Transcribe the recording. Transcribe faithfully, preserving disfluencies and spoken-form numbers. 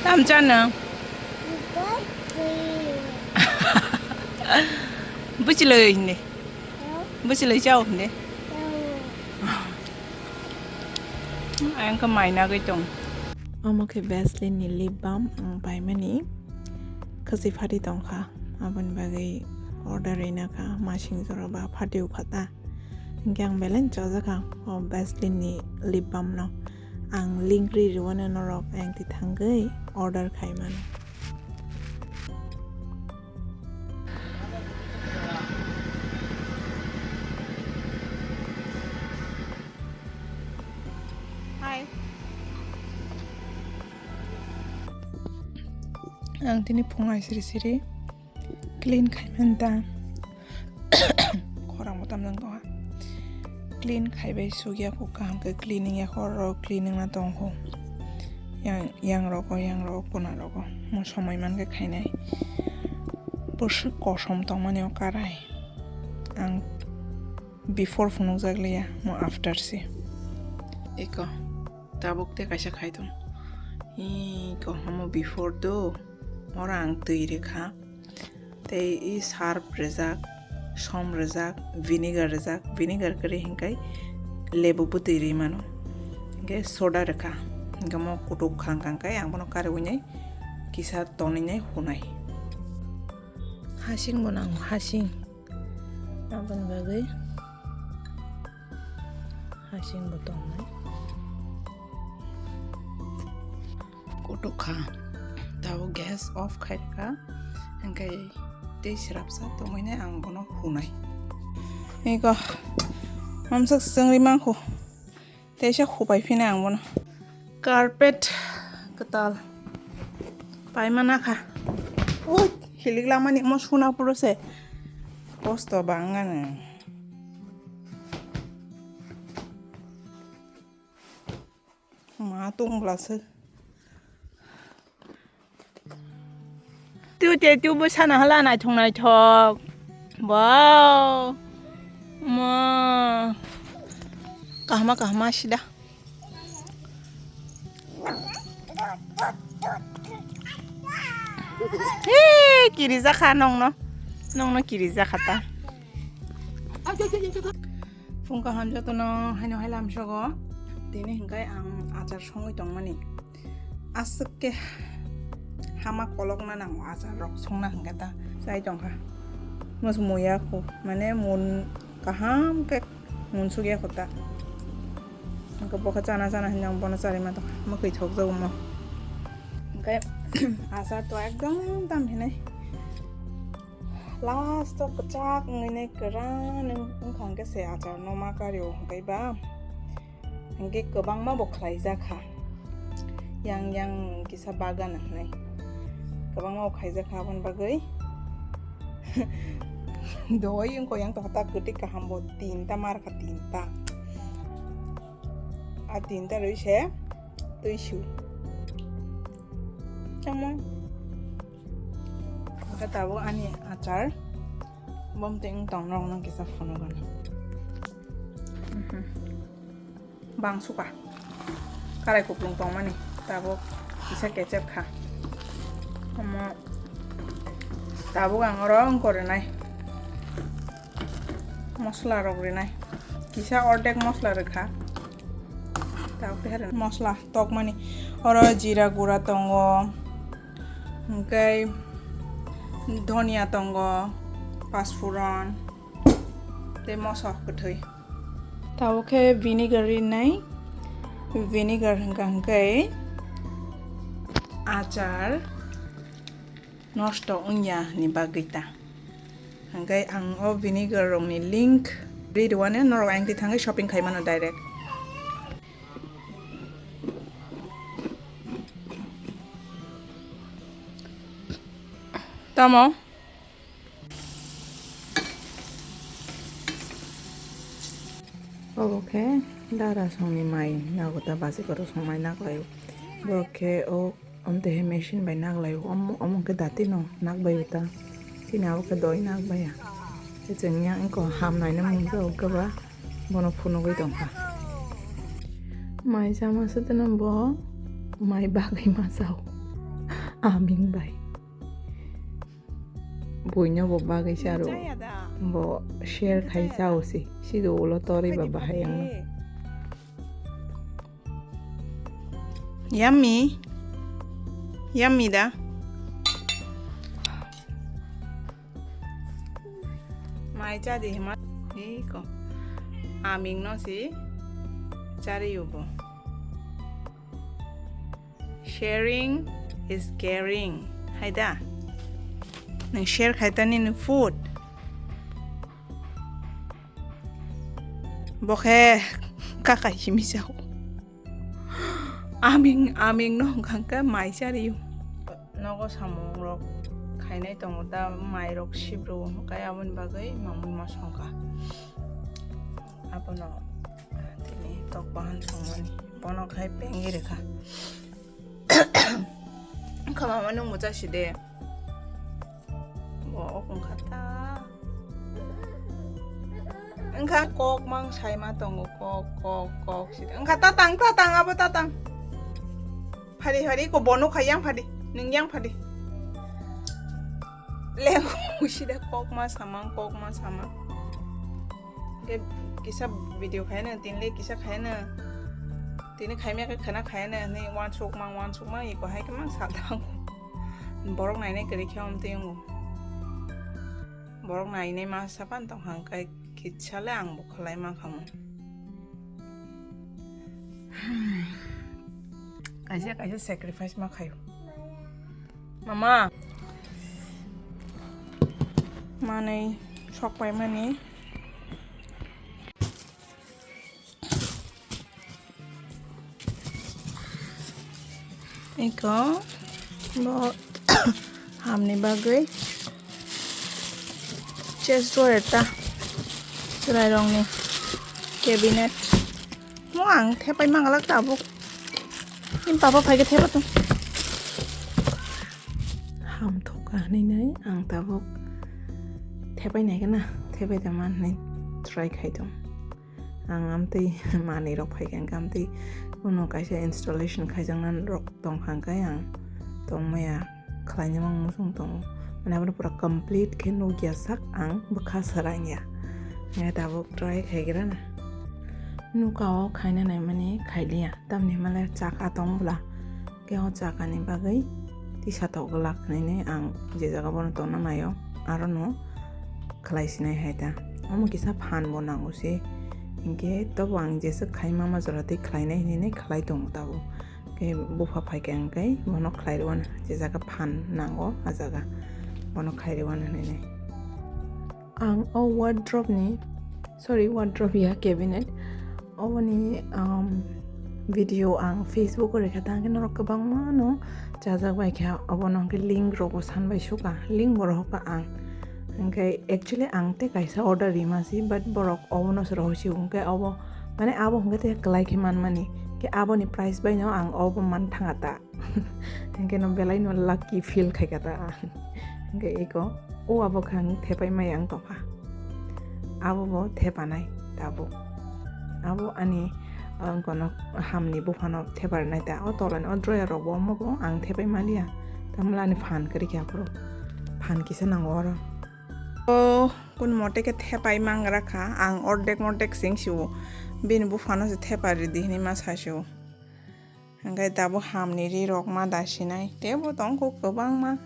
Tam chana. Bwchwlwi hindi. Bwchwlwi chao hindi. Ayang khe mai nagwi tong. Omo khe Vaseline ni lip balm ang paimani. Khasi phari tongkha. Aboni bagwi order rina kha. Masing jora ba phati ukha ta. Hinkhe ang belai chajak ang o Vaseline ni lip balm no. Ang link ri rwano norok ayang tithangwi order khai mano. Hi. Ang tini phung ai siri siri clean khai manta. Khorang bo tamjang tongha. Clean khai bai sugya ko kaham khe cleaning ya khoro cleaning na tongkho. Yang, yang rogo, yang rogo, kuna rogo. Mo somoi man khe khainai. Bwswk kosom tongmani o karai. Ang before phunukjak liya, mo after si. Eko, tabuk te kaisa khai tong. Eko, omo before do. Oro ang twi rikha. Tei i surf rijak, som rijak, vinegar rijak, vinegar kwrwi hinkai lebu bwtwi rwi mano. Hinkhe soda rikha, hinkhe mo kutuk khang khang khe ang bono kariwi nai kisa tonwi nai hunai. Hasing bo nango, hasing. Aboni bagwi hasing bo tongnai. Kotok kha. Tabuk gas off khai kha. Hingkai tei srapsa tongwi nai ang bono hunai. Eko. Mamsak swngri mangkho. Teisa hupai phina ang bono. Carpet kwtal. Paima nakha. Ui, hilik langmani mo suna puro se. Kosto bangano. Ma tong bwlasa. Tu te tu bo sana hala naithok naithok. Wow. Ma. Kahma kahma sida. He, kiri jakha nongno. Nongno kiri jakha ta. Phung kaham jotono haino hai lamsogo. Tini hingkai ang achar songwi tongmani. Aswk khe hama kolokna nango achar rok songna hingkhe ta chai tongkha. Mos muya kho mane mun kaham khe munsuk ya kho ta. Hingkhe bokhe chana chana hinwi ang bono charwi mantokha mwkhwi thokjago mo. Hingkhe achar to ekdom tam hinwi last o kwchak wngwi nai kwran wng-, wngkha hwnkhe se achar no ma kario hwnkhe ba. Hingke kwbangma bo khlaijak kha. Yang yang kisa bagan hinwi. Kwbangma bo khaijak kha aboni bagwi. Doi wngkha yang tongkha ta kwtwi kaham bo tinta mar kha tinta. A tinta rwi se twi su. Tamo. Hingke tabuk ani achar. Bom twi wng tong rok nang kisa phunukgwno. Mhm. Bang suka. Karai kuplung tongmani tabuk kisa kechep kha. Omo tabuk ang oro wngkor rinai. Mosla rok rinai. Kisa ordek mosla rikha. Tabuk teha rinai. Mosla tokmani. Oro jira gura tongo. Hingke dhoniya tongo. Pasfuron. Tei moso kwthwi. Tabuk khe vinegar rinai. Vinegar hwnkha hwnkhe achar nosto wngya ni bagwi ta. Hwnkhe ang o vinegar rokni link ri rwani norok ayang twi thangwi shopping khai mano direct. Tamo? Obo khe dara songni mai nago ta basi kotor song mai naklaio. Borok khe o omtwi hai machine bai naklaio. Omo, omo khe dati no nakbaio ta. Chini abo khe doi nakbaiya. Tei chwngya wngkha hamnaino mungsa o khe ba. Bono phunugwi tongkha. Mai chama sotwno bo mai bagwi ma chao. Aming bai. Buino bo bagwi charo. Bo share khai chao se. Sido ulo torwi ba bahai ang. Yummy. Yummy da. Mai cha di hima. Iko. Aming no si. Chari yubo. Sharing is caring. Hai da. Nang share khai ta nini food. Bo khe kakai simi sao. Aming, aming no hwnkha khe mai chariyo. Nogo samung rok khainai tongo da, mai rok sibru hwnkhe aboni bagwi mamui ma songkha. Abono tini tok bahan songmani. Bono khai pengi rikha. Wngkha mama nwng mucha si de. Bo ok wngkha ta. Wngkha kok mang saima tongo, kok, kok, kok si de. Wngkha tatang, tatang, abo tatang. Phadi, phadi, ko bono khai yang phadi. Nwng yang phadi. Lengo si de kok ma samang, kok ma samang. Ke kisa video khaina, tinle kisa khaina. Tini khaimya khe khana khaina, ni wansuk mang, wansuk mang, iko hai khe mang sal tang. Borok nainai kwrwi khe om twi wngo. Borok nainai ma sapan tong hang kai kisa le ang bo khlai ma khamu. Kaisa kaisa sacrifice ma khayo. Mama. Manui sok pai mani. Iko bo hamni bagwi chest drawer ta chwrairokni cabinet. Mo ang thepai mangalak tabuk. Ni papa phaikhe thepa tong. Ham thoka hinwi nai ang tabuk thepai nai khe na, thepai da man hinwi try khai tong. Ang amtwi manwi rok phaikha hwnkhe amtwi uno kaisa installation khaijakna rok tongkha hwnkhe ang tongmaya khlaina mang muchung tongo. Mane abono pura complete khe nukya sak ang bwkha swrangya. Hwnkhe tabuk try khaigra na. Nuka o khaina naimani khailiya. Tamni hwnmale chaka tong bwla. Khe o chakani bagwi tisa tok glak hinwi ang je jaga bono tongna naio, arono khlai sinai hai ta. Omo kisa phan bo nango se. Hinkhe tobo ang jeswk khai mama jora tei khlainai hinwi khlai tongo tabuk. Khe bupha phaikha hwnkhe bono khlai rwna, je jaga phan nango a jaga bono khai rwna hinwi. Ang o wardrobe ni, sorry, wardrobe ya, cabinet, oboni, um, video ang Facebook o rekha, tangkhe norok kwbangma no chajak bai kha, obono hwnkhe link rok bo san bai suka, link bo rohor ka ang. Hwnkhe actually ang tei kaisa order rima si, but borok obono se rohor si, hwnkhe obo, mane abo hwnkhe tei kwlai khe manmani, khe aboni price bai no ang obo man thanga ta. Hwnkhe no belai no lucky feel khai kha ta ang. Hwnkhe eko o abo khe ang thepai maya wng tongkha. Abo bo thepanai tabuk. Abo ani, ah, kono hamni buphano thepa rwnai ta. O tolani o drawer rok bo omo bo ang thepai maliya. Tamla ani phan kwrwi khe aphuru. Phan kisa nango oro. O kun mote khe thepai mangra kha. Ang ordek mordek sing sio. Bini buphano se thepa ridi hinwi ma sa sio. Hwnkhe tabuk hamni ri rok ma dasinai. Teibo tongkho kwbangma.